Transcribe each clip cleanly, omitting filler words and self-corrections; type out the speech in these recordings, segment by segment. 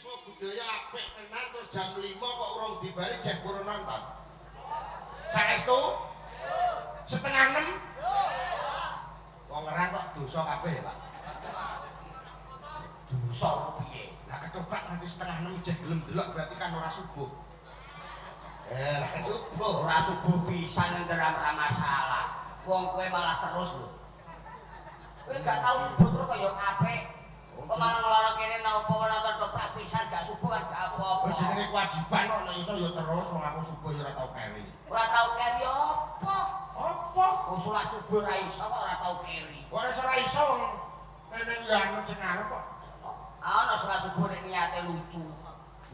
Siswa budaya apik tenan terus jam 5 kok urung dibari jek purun nonton. Saestu? 5:30? Wong ngerang kok dosa kabeh ya, Pak. Dosa ku piye? Lah ketoprak nanti 5:30 jek gelem delok berarti kan ora subuh. Ora subuh. Ora subuh pisan ora masalah. Wong kowe malah terus lho. Kowe gak tau subuh terus kaya apik. Kok malah ngeloro kene napa nonton ketoprak pisan gak subuh kan gak apa-apa. Kok jenenge kewajiban kok nek iso ya terus wong aku subuh ya ora tau keri. Ora tau keri apa? Apa? Wong salat subuh ora iso kok ora tau keri. Ora iso ora iso wong kene ya anu cengarep kok. Ana salat subuh nek niate lucu.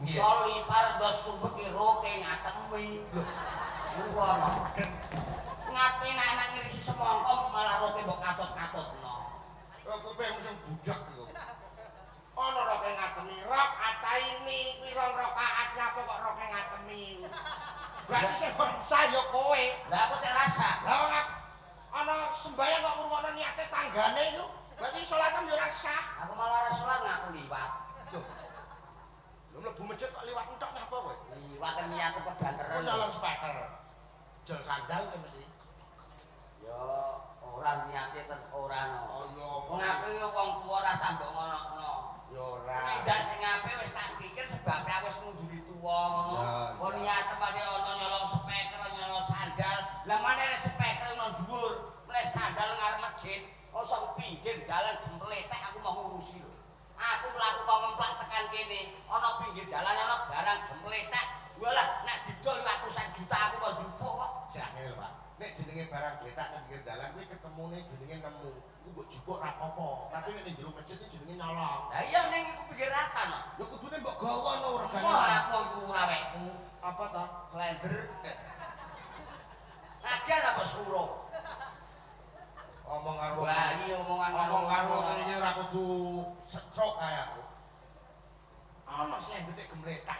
Soli pardo subuh ki roke ngatemi. Lho, ngono. Ngatemi nek enak ngirisi semangka malah roke mbok katut-katutno. Kok kuping sing budak iku. Ana roke ngatemi, rok ataini kuwi rong rakaat nyapa kok roke ngatemi. Berarti sing ora ya kowe. Lah aku tek rasa. Lah wong ana sembayang kok ngrungokno niate tanggane iku. Berarti salatem ya ora sah. Aku malah ora salat ngaku liwat. Lho. Lho mlebu masjid kok liwat entok nyapa kowe? Liwat niatku kebanteran. Kok nyolong speaker. Jel sandal kowe mesti. Ya ora niate ten ora no. Oh iya. Wong aku iki wong tuwa ora sambok ngono-ngono. Ya ora. Tindak sing apik wis tak pikir sebab aku wis ngunduri tuwa ngono. Kok niate pade ana nyolong speaker, nyolong sandal. Lah maneh speaker nang dhuwur, mleh sandal ngarep masjid. Sak pinggir dalan gemletek aku mau ngurusi lho. Aku mlaku kok ngemplak tekan kene, ana pinggir dalan ana barang gemletek. Walah nek didol ratusan juta aku mau njupuk kok. Sak ngene lho, Pak. Nek jenenge barang gletak nang pinggir dalan kuwi ketemune jenenge nemu. Iku mbok jupuk ra apa-apa. Tapi nek ning jero masjid iki jenenge nyolong. Lah iya ning iku pinggir ratan no. Ya kudune mbok gawa no regane. Wah, aku iku ora wekku. Apa ta? Slender. Ngajar apa suruh? Omong karo bayi omongan omong karo ngene iki ora kudu stroke kaya aku. Ana slender nek gemletak.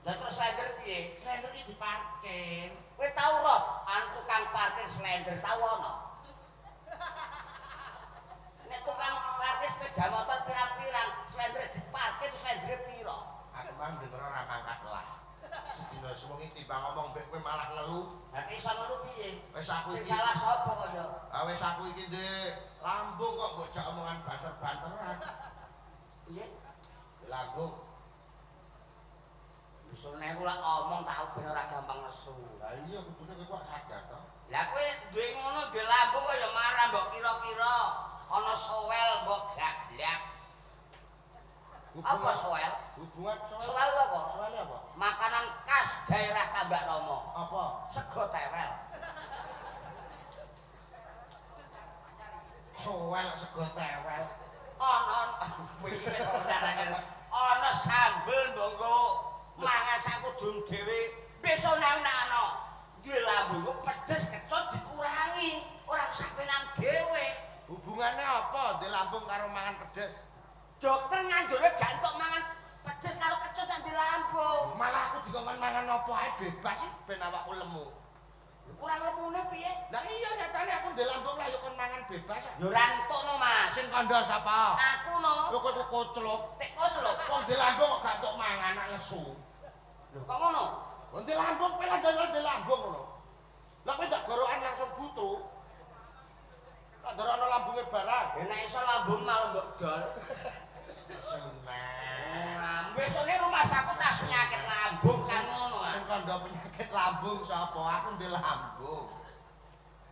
Lah terus slender piye? Slender iki diparkir. Kowe tau roh an tukang parkir slender tau ana? Nek tukang parkir sepeda motor pirang-pirang, slender diparkir slendere pira? Aku mang denger ora mangkat lah. Sedina sewengi timbang ngomong mbek kowe malah ngelu. Lah iso ngelu piye? Wis aku iki. Sing salah sapa kok ya? Ah wis aku iki ndek lambung kok mbok jak omongan banter-banteran. Piye? Lambung. Usune aku lak omong tak ben ora gampang nesu. Lah iya kudune kowe kok sadar to. Lah kowe duwe ngono duwe lambung kok ya marah mbok kira-kira ana sowel mbok gaglak. Apa soel? Hubungan soel. Soel apa? Soel apa? Makanan khas daerah Tambakromo. Apa? Sego tewel. Soel sego tewel. Ana ana sambel mbok mangan sak kudung dhewe. Besok nek ana duwe lambung pedes kecut dikurangi, ora usah penan dhewe. Hubungannya apa ndek lambung karo mangan pedes? Dokter nganjurne gak entuk mangan pedes karo kecut nang di lambung. Malah aku dikongkon mangan apa ae bebas sih ben awakku lemu. Kurang lemune piye? Lah iya nyatane aku ndek lambung lah ya kon mangan bebas. Ya ora entuk no, Mas. Sing kandha sapa? Aku no. Lho kowe koclok. Tek koclok. Wong ndek lambung kok gak entuk mangan nak lesu. Lho kok ngono? Wong ndek lambung kowe lah ndek lambung ngono. Lah kowe ndak gorokan langsung butuh. Lah ndorono lambunge barang. Ya nek iso lambung malah mbok dol. Seneng. Besone rumah saku tak penyakit lambung kan ngono. Sing kandha penyakit lambung sapa? Aku ndek lambung.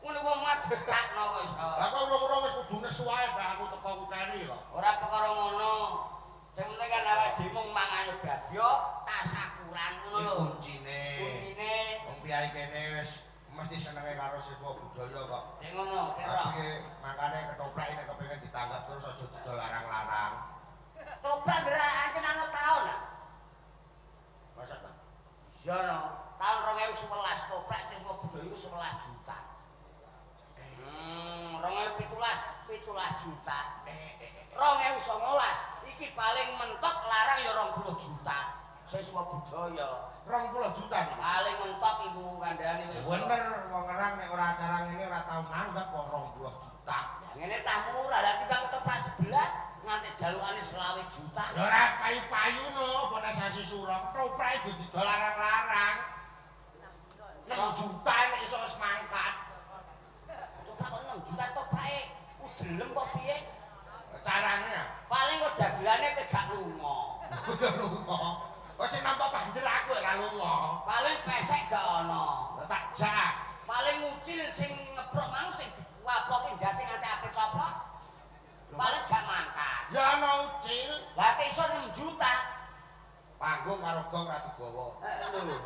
Ngono wong madekakno kok iso. Lah kok urung-urung wis kudu nesu ae Pak aku teko ku keri kok. Ora perkara ngono. Sing penting kan awake dhewe mung mangan bagya tasakuran ngono lho. Kuncine. Kuncine. Wong piyai kene wis mesti senenge karo siswa budaya kok. Sing ngono, kira. Makane ketoprak nek kepengin ditanggap terus aja didol larang-larang. Toprak gerak aja ana taun. Masa ta? Iya no. Tahun 2011 toprak siswa budaya iku 11 juta. 2017 17 juta. 2019 iki paling mentok larang ya 20 juta. Siswa budaya 20 juta iki. Paling mentok iku kandhane wis. Bener wong ngerang nek ora acara ngene ora tau nanggap kok 20 juta. Ya ngene tah murah. Lah timbang toprak sebelah nganti jalukane 20 juta. Ya ora payu-payu no, apa nek sasi sura ketoprake do didol larang-larang. 6 juta nek iso wis mangkat. Ketoprak kok 6 juta toprake udelem kok piye? Carane ya? Paling kok dagelane kowe gak lunga. Udah lunga. Kok sing nampa banjir aku ora lunga. Paling pesek gak ana. Lah tak jak. Paling ngucil sing ngeprok mau sing diwaploki ndase nganti ape coplok. Paling gak mangkat. Ya ana ucil. Lah nek iso 6 juta. Panggung karo gong ra digawa. Lho.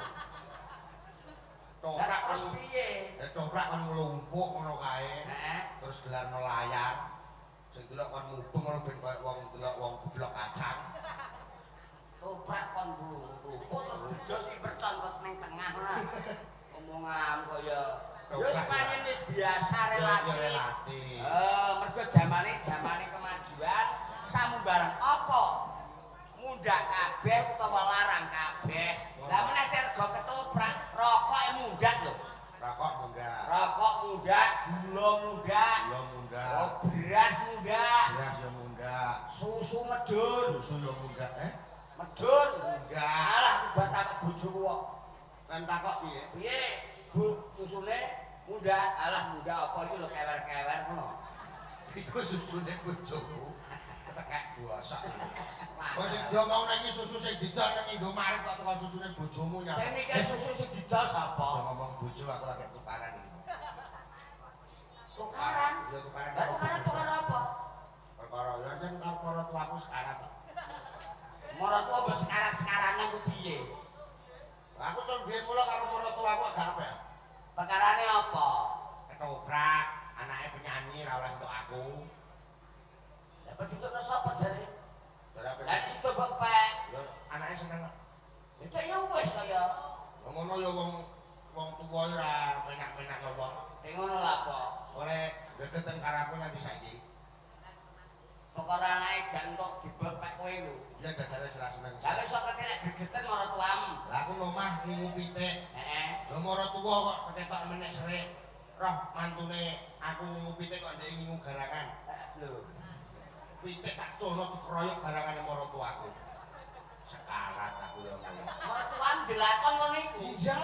Toprak terus piye? Ya toprak kon nglumpuk ngono kae. Heeh. Terus gelarno layar. Sing delok kon mubeng ngono ben koyo wong delok wong blok kacang. Toprak kon nglumpuk terus bejo sing mercon kok ning tengah ngono. Omongan kaya ya wis pancen wis biasa relatif. Mergo jamane kemajuan samumbarang apa? Mundhak kabeh utawa larang kabeh. Lah meneh rega ketoprak, rokoke mundhak lho. Rokok mundhak. Rokok mundhak, gula mundhak. Gula mundhak. Oh, beras mundhak. Beras ya mundhak. Susu medhun. Susu ya mundhak, eh? Medhun. Mundhak. Alah aku bar takok bojoku kok. Kan takok piye? Piye? Bu, susune mundhak. Alah mundhak apa iki lho kewer-kewer ngono. Iku susune bojoku. Tekek bosok. Kok sing diomong nang iki susu sing didol nang Indomaret kok teko susune bojomu nyapa. Sing mikir susu sing didol sapa? Aja ngomong bojo aku lagi tukaran iki. Tukaran? Iya tukaran. Lah tukaran perkara apa? Perkara ya jen karo para tuaku sekarat to. Maratuwa mbok sekarat-sekarane ku piye? Aku tuh biyen mula karo maratuwaku agak apa ya? Perkarane apa? Ketoprak, anake penyanyi ra oleh entuk aku. Lah pedhitokno sapa jare? Lah sida mbok pek. Ya anake seneng kok. Ya ya wis kaya. Ya ngono ya wong wong tuwa ora penak-penak kok. Sing ngono lha apa? Oleh gegeten karo aku nganti saiki. Perkara anake gak entuk dibepek kowe lho. Iya dasare ora seneng. Lah iso ketelek gegeten maratuwamu. Lah aku nomah ngingu pitik. Heeh. Lha maratuwa kok ketok menek serik. Roh mantune aku ngingu pitik kok ndek ngingu garangan. Lho. Pitik tak cono dikeroyok garangane maratuwaku. Sekarat aku ya ngono. Maratuwamu dilakon ngono iku. Iya.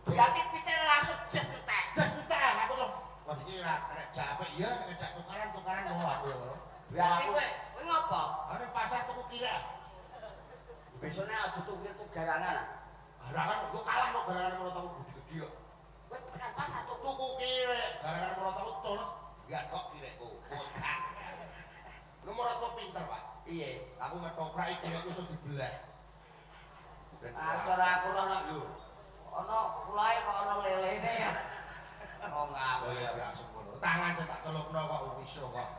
Berarti pitik langsung jes entek. Jes entek aku lho. Wah iki ora nek jak apik iya nek jak tukaran-tukaran ngono aku ya ngono. Berarti kowe ngopo? Ana pasar tuku kirek. Besone aja tuku tuku garangan. Garangan kok kalah kok garangane maratuwaku gede-gede kok. Kowe tekan pasar tuku kirek, garangane maratuwaku tono gak kok kirekku. Lu maratuwa pinter, Pak. Piye? Aku ngetoprak iki aku iso dibelah. Acara aku rono lho. Ana kulae kok ana lelene ya. Oh ngawur. Ya langsung ngono. Tangan tak celupno kok iso kok.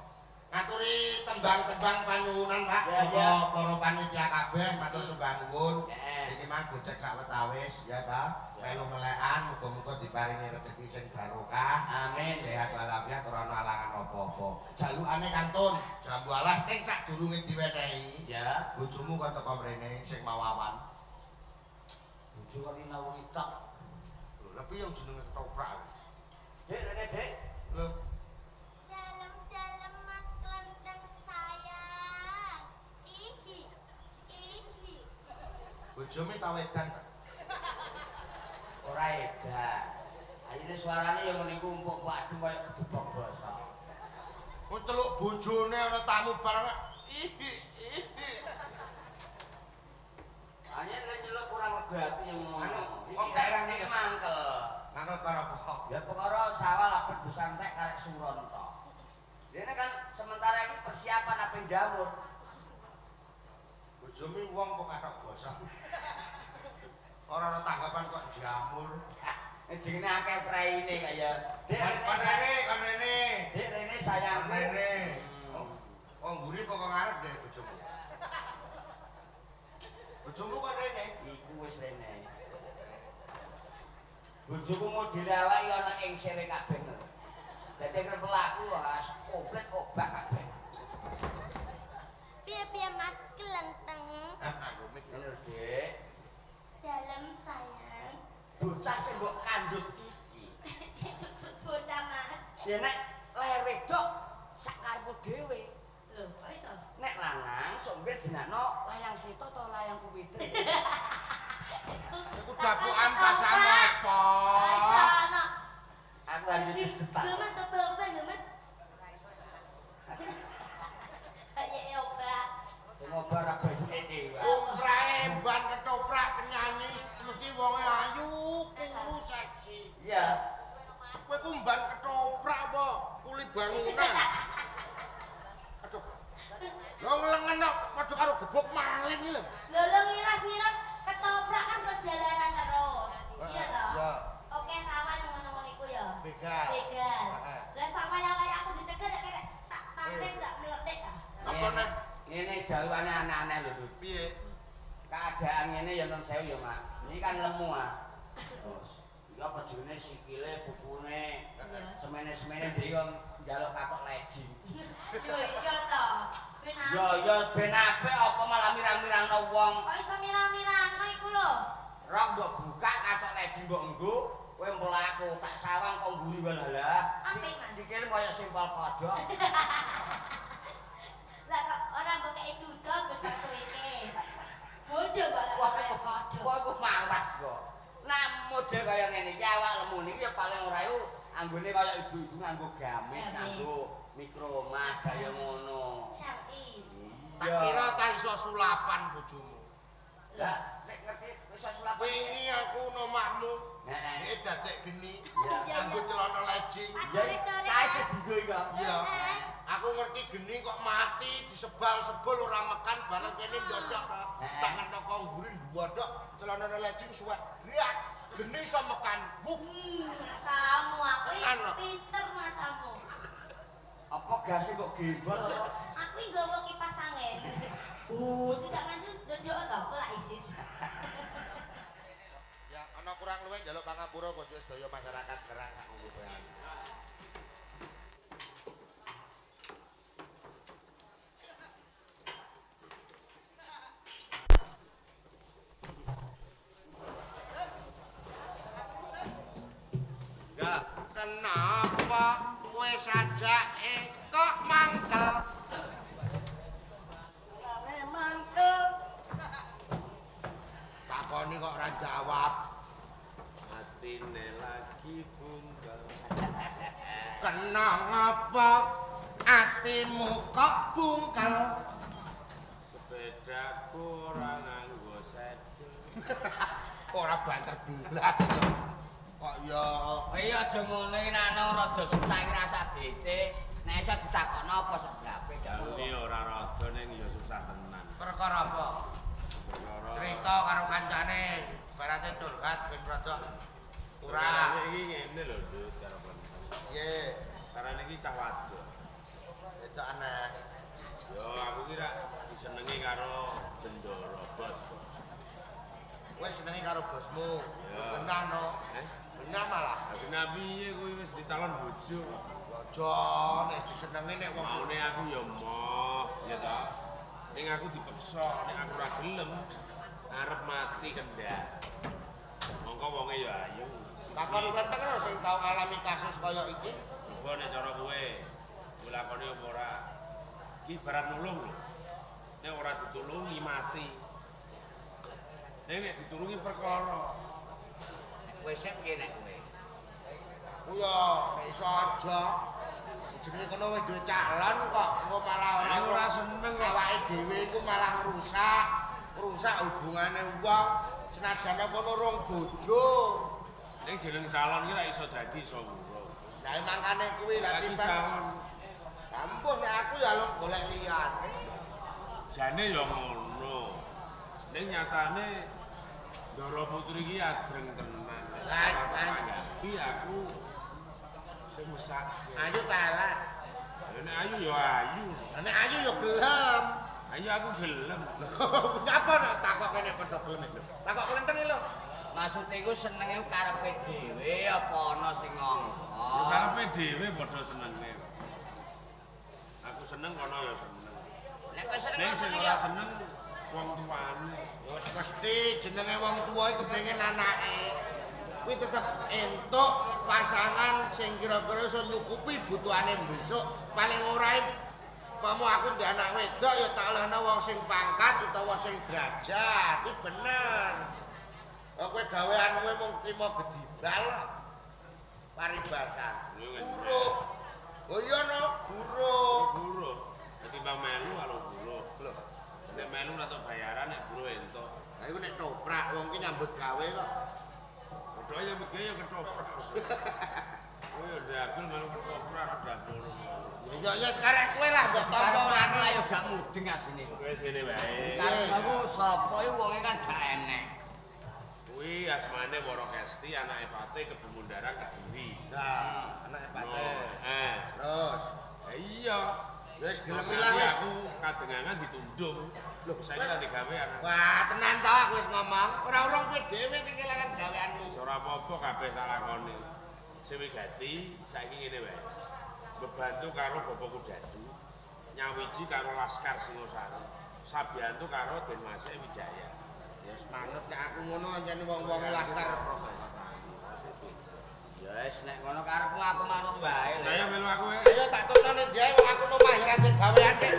Ngaturi tembang-tembang panyuwunan, Pak, saka para panitia kabeh matur sembah nuwun. Iki mang gojek sawetawis ya ta. Melu melekan muga-muga diparingi rejeki sing barokah. Amin. Sehat walafiat ora ana alangan apa-apa. Jalukane kantun jambu alas ning sadurunge diwenehi. Ya. Bojomu kon teko mrene sing mau awan. Bojo kok dina wengi tok. Lho, lebih yang jenenge ketoprak. Dik, rene, Dik. Lho. Dalem-dalem Mas Klenteng sayang. Ihi. Ihi. Bojome ta wedan ta? Ora edan. Ayine suarane ya ngene iku empuk adem kaya kedebok bosok. Ku celuk bojone ana tamu bareng. Ihi, ihi. Hanya nek nyeluk kurang lega ati yang ngono. Anu, Iki wong daerah iki mangkel. Mangkel karo apa? Ya perkara sawal apen busantek karek suron to. Dene kan sementara iki persiapan ape njamur. Bojome wong kok kathok bosok. Ora ana tanggapan kok jamur. Nek jenenge akeh preine kaya. Dek Kon rene, kon rene. Dek rene sayangku. Kon rene. Wong mburi kok ngarep deh bojomu. Bojomu kok rene? Iku wis rene. Bojoku modele awake ana ing sere kabeh lho. Dadi nek pelaku has komplit obah kabeh. Piye-piye Mas Klenteng? Aku mikir Lho, Dik. Dalem sayang. Bocah sing mbok kandhut iki. Bocah Mas. Ya nek leher wedok sak karepmu dhewe. Lho, kok iso? Nek lanang sok mbiyen jenakno layang seta to layang kuwite. Iku dapukan pasamu apa? Iso ana. Aku arep jejetan. Lho Mas, oba-oba lho Mas. Kayak oba. Sing oba ora banyake. Umrahe ban ketoprak penyanyi mesti wonge ayu, kuru seksi. Iya. Kowe ku mban ketoprak apa kuli bangunan? Aduh. Lho nglengen kok padha karo gebuk maling iki lho. Lho lho ngiras-ngiras ketoprak kan perjalanan terus. Iya toh? Iya. Oke, rawan ngono-ngono iku ya. Begal. Begal. Heeh. Lah sawaya-waya aku dicegat nek kene tak tangkis tak meletik. Apa nek ngene jalukane aneh-aneh lho, Dut. Piye? Keadaan ngene ya non sewu ya, Mak. Ini kan lemu ah. Terus iki apa jenenge sikile, pupune, semene-semene dhewe kok njaluk katok leji. Yo iya to. Ben Yo yo ben apik apa malah mirang-mirangno wong. Kok iso mirang-mirangno iku lho? Rok mbok buka katok leji mbok nggo, kowe mlaku tak sawang kok mburi walah. Apik, Mas. Sikile koyo simpel kodhok. Lah kok ora mbok kei duda ben kok suwike. Bojo malah koyo kodhok. Wah, aku mawas kok. Nah, model kaya ngene iki awak lemu niki ya paling ora iku anggone kaya ibu-ibu nganggo gamis, nganggo mikromah kaya ngono. Syar'i. Tak kira ta iso sulapan bojomu. Lah, nek ngerti iso sulapan. Wingi aku nomahmu. Heeh. Nek dadek geni, Iya. nganggo celana legging. Pas sore-sore. Kae sing dienggo iki kok. Iya. Aku ngerti geni kok mati disebal-sebul ora mekan bareng kene ndodok to. Tak ngeno kok mburi ndodok celana legging suwek. Riak, geni iso mekan. Wuh. Masamu aku pinter masamu. Apa gase kok gembol apa? Aku iki nggawa kipas angin. Tidak nganti ndodok to, kok lak isis. Ya, ana kurang luwih njaluk pangapura kanca sedaya masyarakat Ngerang sak kuburan. Ya, kenapa kowe sajake kok mangkel? Lane mangkel. Takoni kok ora jawab. Atine lagi bungkel. Kena ngapa atimu kok bungkel? Sepedaku ora nganggo sedel. Ora banter belas kok. Kok ya iya aja ngono iki nek ana raja susah iki rasa DC. Nek iso ditakokno apa sebabe Jane ora raja ning ya susah tenan. Perkara apa? Perkara Cerita karo kancane barate curhat ben rada ora. Iki ngene lho, Nduk, cara plenteng. Piye? Carane iki cah wadon. Wedok aneh. Yo aku kira disenengi karo Bendoro bos. Kowe senengi karo bosmu. Ya. Genah no. Eh? Genah malah. Lah genah piye kuwi wis dicalon bojo. Ya aja nek disenengi nek wong maune aku ya moh, ya ta. Ning aku dipeksa, nek aku ora gelem arep mati kendhak. Mongko wonge ya ayu. Takon klenteng lho sing tau ngalami kasus kaya iki. Coba nek cara kowe, kowe lakoni apa ora? Iki ibarat nulung lho. Nek ora ditulungi mati. Nek nek ditulungi perkara. Kowe sik piye nek kowe? Ku ya nek iso aja. Jenenge kono wis duwe calon kok, engko malah ora ora seneng kok. Awake dhewe iku malah ngrusak, ngrusak hubungane wong senajan kono rong bojo. Ning jeneng calon iki ra iso dadi iso urung. Lah mangkane kuwi lah timbang. Sampun nek aku ya lho golek liyane. Jane ya ngono. Ning nyatane Ndara Putri iki adreng tenan. Lah iki aku sing mesake. Ayu ta elek? Nek ayu ya ayu. Nek ayu ya gelem. Ayu aku gelem. Nyapa nek takok kene padha gelem lho. Takok klenteng lho. Maksude iku senenge karepe dhewe apa ana sing ngongkon? Ya karepe dhewe padha senenge. Aku seneng kono ya seneng. Nek kowe seneng sing ora seneng wong tuane. Ya wis mesti jenenge wong tuwa iki kepengin anake. Kuwi tetep entuk pasangan sing kira-kira iso nyukupi butuhane besok paling ora Umpama aku ndek anak wedok ya tak olehno wong sing pangkat utawa sing derajat. Iki bener. Kok kowe gaweanmu mung trimo gedibal kok. Paribasan. Buruh. Oh iya no, buruh. Buruh. Ketimbang melu kalau buruh. Lho, Nek melu ora bayaran nek buruh entuk. lha iku nek toprak wong ki nyambut gawe kok. Padha nyambut gawe ya ketoprak. Oh ya ndagel melu ketoprak ndagel ngono. Ya ya sekarang kowe lah mbok tampa Ora orane. ya gak mudeng asline. Kowe sini wae. Karepmu sapa iku wonge kan gak enek. Kuwi asmane Worokesti anake Pate Kebo Mundarang Kediri. Nah, anake Pate. Eh. Terus, Lah iya. ya wis gelem Saiki lah wis. Aku kadengangan ditundung. Loh, saiki ra digawean. Wah, tenan ta aku wis ngomong. Ora urung kowe dhewe sing kelangan gaweanmu. Ora apa-apa kabeh tak lakoni. Sing wigati saiki ngene wae. Bebantu karo Bapak Kudadu, nyawiji karo Laskar Singosari, sabiyantu karo Den Mase Wijaya. Ya wis manut nek aku ngono ancene wong-wonge laskar. Ya wis nek ngono karepmu aku manut wae. Saya melu aku wae. Ayo tak tutone dhewe wong aku numah ya ora gawean kek.